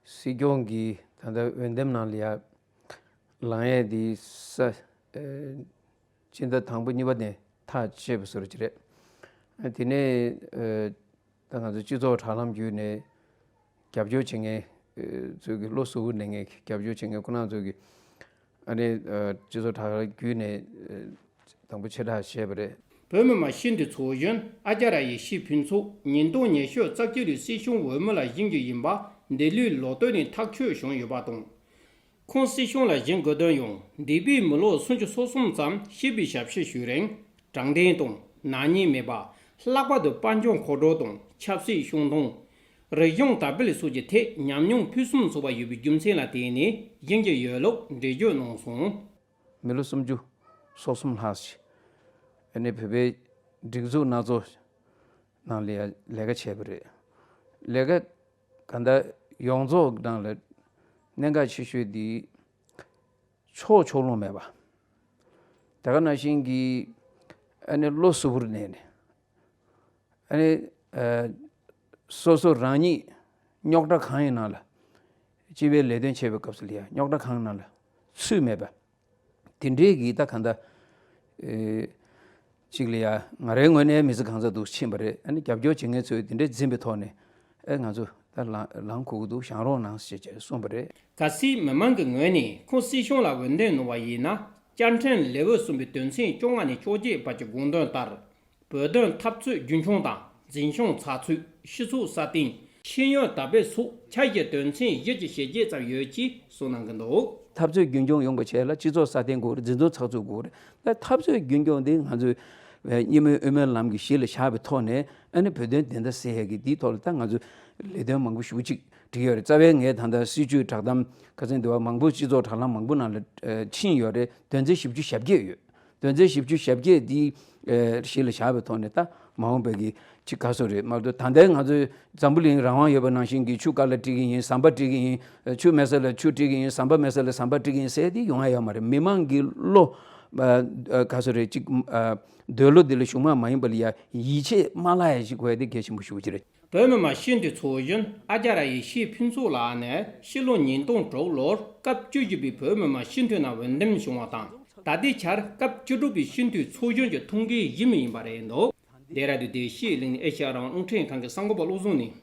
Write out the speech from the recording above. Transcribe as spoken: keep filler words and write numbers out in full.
སྲིད་སྐྱོང་གི་ད་ལྟ་འོས་འདེམས་ནང་ལ་ཡ་ལངས་ཡས་དེ་ས་ཨེ་སྤྱི་ཟླ་དང་པོ་གཉིས་པ་ནས་ཐག་བཅད་པ་བཟོ་འདྲ་ཅིག་རེད། ཨ་དེ་ནས་ཨེ་ད་ང་ཚོ་སྤྱི་ཚོགས་དྲ་ལམ་བརྒྱུད་ནས་རྒྱབ་སྐྱོར་བྱེད་མཁན་ཨེ་ཚོས་ཀྱི་བློ་གཟུ་བོར་གནས་མཁན་རྒྱབ་སྐྱོར་བྱེད་མཁན་ཁོ་རང་ཚོས་ཀྱི་ཨ་ནི་ཨེ་སྤྱི་ཚོགས་དྲ་ལམ་བརྒྱུད་ནས་ཨེ་དང་པོ་ཆེ་དྲགས་བྱས་པ་རེད། བོད་མི་མང་སྤྱི་འཐུས་ཚོགས་གཞོན་ཨ་ཅཱརྱ་ཡེ་ཤེས་ཕུན་ཚོགས་ཉིས་སྟོང་ཉི་ཤུ་རྩ་གཅིག་ལོའི་སྲིད་གཞུང་འོས་མི་ལ་བཞེངས་རྒྱུ་ཡིན་པ་འདི་ལོའི་ལོ་སྟོད་ནས་ཐག་གཅོད་བྱུང་ཡོད་པ་དང་། ཁོང་སྲིད་གཞུང་ལ་བཞེངས་དགོས་དོན་ཡང་འདས་པའི་མི་ལོ་སུམ་ཅུ་སོ་གསུམ་ཙམ་སྤྱི་པའི་ཞབས་ཕྱི་ཞུས་རིང་དྲང་བདེན་དང་ནག་ཉེས་མེད་པ། ལྷག་པར་དུ་དཔལ་འབྱོར་མཁོ་སྒྲུབ་དང་ཆབ་སྲིད་ཤུགས་འདོན། རིག་གཞུང་དར་སྤེལ་སོགས་ཀྱི་ཐད་ཉམས་མྱོང་ཕུན་སུམ་ཚོགས་པ་ཡོད་པའི་རྒྱུ་མཚན་ལ་བརྟེན་ནས་བཞེངས་ཀྱི་ཡོད་ལུགས་འགྲེལ་བརྗོད་གནང་སོང་། མི་ལོ་སུམ་ཅུ་སོ་གསུམ་ལྷག་ཅིག་ཨ་ནི་བོད་པའི་སྒྲིག་འཛུགས་སྣ་ཚོགས་ནང་ལ་ཡང་ལས་ཀ་བྱས་པ་རེད། ལས་ཀ་གང་ལྟར་ཡོངས་རྫོགས་ནང་ལ་གནད་འགག་ཆེ་ཤོས་འདི་ཕྱོགས་ཕྱོགས་ལྷུང་མེད་པ། དེ་ག་ནང་བཞིན་གྱི་ཨ་ནི་བློ་གཟུ་བོར་གནས་ནས། ཨ་ནི་ཨ་སོ་སོ་རང་ཉིད་རྙོག་དྲ་གང་ཡིན་ནང་ལ་སྤྱི་པའི་ལས་དོན་བྱེད་པའི་སྐབས་སུ་ལ་ཡང་རྙོག་དྲ་གང་ནང་ལ་ཚུད་མེད་པ། དེ་འདྲའི་གི་ད་གང་ལྟར་ཨེ་གཅིག་ལ་ཡང་ང་རའི་ངོས་ནས་མི་ཚེ་གང་ཚ་འདུག་ཕྱིན་པ་རེད། ཨ་ནི་རྒྱབ་སྐྱོར་བྱེད་མཁན་ཚོས་དེ་འདྲའི་འཛིན་པའི་ཐོག་ནས་ཨེ་ང་ཚོ་ད་ལངས་ལངས་དགོས་ཀྱི་འདུག་བཞེངས་རོགས་གནང་ཞེས་བྱས་གསུངས་པ་རེད། གལ་སྲིད་མི་མང་གི་ངོས་ནས་ཁོང་སྲིད་གཞུང་ལ་འོས་འདེམས་གནང་བ་ཡིན་ན། བཅའ་ཁྲིམས་ལེའུ་གསུམ་པའི་དོན་ཚན་བཅོ་ལྔ་ནས་བཅོ་བརྒྱད་བར་གྱི་དགོངས་དོན་ལྟར། བོད་དོན་འཐབ་རྩོད་རྒྱུན་འཁྱོངས་དང་འཛིན་སྐྱོང་ཚགས་ཚུད། སྤྱི་ཚོགས་སྲ་བརྟན། ཤེས་ཡོན་དར་སྤེལ་སོགས་ཆ་བཞག་དོན་ཚན་བཞི་གྱ་བརྒྱད་ཙམ་ཡོད་ཅེས་གསུངས་གནང་གི་འདུག་འཐབ་རྩོད་རྒྱུན་འཁྱོངས་ཡོང་བའི་ཆེད་ལ་སྤྱི་ཚོགས་སྲ་བརྟན་དགོས་རེད། འཛིན་སྐྱོང་ཚགས་ཚུད་དགོས་རེད། ད་འཐབ་རྩོད་རྒྱུན་འཁྱོངས་དེ་ང་ཚོས་སྙི་མོས་དབུ་མའི་ལམ་གྱི་གཞི་ལ་བཞག་པའི་ཐོག་ནས་ཨ་ནི་བོད་དོན་བདེན་མཐའ་གསལ་ཡས་ཀྱི་འདིའི་ཐོག་ལ་ད་ང་ཚོས་ལས་དོན་མང་པོ་ཞེ་པོ་ཅིག་བསྒྲིགས་ཡོད་རེད། རྩ་བའི་ངས་ད་ལྟ་སྲིད་བྱུས་བསྒྲགས་གཏམ་ཁ་སང་དེ་བ་མང་པོ་སྤྱི་ཚོགས་དྲ་ལམ་མང་པོ་ནང་ལ་ཕྱིན་ཡོད་རེད། དོན་ཚན་བཞི་བཅུ་ཞེ་བརྒྱད་ཡོད། དོན་ཚན་བཞི་བཅུ་ཞེ་བརྒྱད་འདི་གཞི་ལ་བཞག་པའི་ཐོག་ནས་ད་མ་འོངས་པའི་གི་ཅིག་ག་སོ་རེད་མ་གཏོགས། ད་ལྟའི་ང་ཚོའི་འཛམ་བུ་གླིང་རང་དབང་ཡོད་པ་ནང་བཞིན་གྱི་ཆུ་དཀའ་ལ་སྤྲད་ཀྱི་ཡིན། ཟམ་པ་སྤྲད་ཀྱི་ཡིན། ཆུ་མེད་ས་ལ་ཆུ་སྤྲད་ཀྱི་ཡིན། ཟམ་པ་མེད་ས་ལ་ཟམ་པ་སྤྲད་ཀྱི་ཡིན་ཟེར་དེ་ཡོང་ཡ་ཡོད་མ་རེད། མི་མང་གི་བློ་ག་སོ་རེད་ཅིག་འདོད་བློ་འདི་ལ་ཞུགས་མ་མ་ཡིན་པ་ལ་ཡ་ཡིད་ཆེས་མ་བརླག་ཡ་ཞིག་དགོས་ཡ་དེ་གལ་ཆེན་པོ་ཞེ་པོ་ཅིག་རེད། བོད་མི་མང་སྤྱི་འཐུས་ཚོགས་གཞོན་ཨ་ཅཱརྱ་ཡེ་ཤེས་ཕུན་ཚོགས་ལགས་ནི་ཕྱི་ལོ་ཉིས་སྟོང་དྲུག་ལོར་སྐབས་བཅུ་བཞི་པའི་བོད་མི་མང་སྤྱི་འཐུས་ནང་འོས་འདེམས་བྱུང་བ་དང་། ད་ལྟའི་ཆར་སྐབས་བཅུ་དྲུག་པའི་སྤྱི་འཐུས་ཚོགས་གཞོན་གྱི་ཐུགས་འགན་བཞེས་མུས་ཡིན་པ་རེད་འདུག་ལྡེ་ར་ལྡུན་བདེ་སྐྱིད་གླིང་ནས་ཨེ་ཤ་ཡ་རང་དབང་རླུང་འཕྲིན་ཁང་གི་གསར་འགོད་པ་བློ་བཟང་ནས།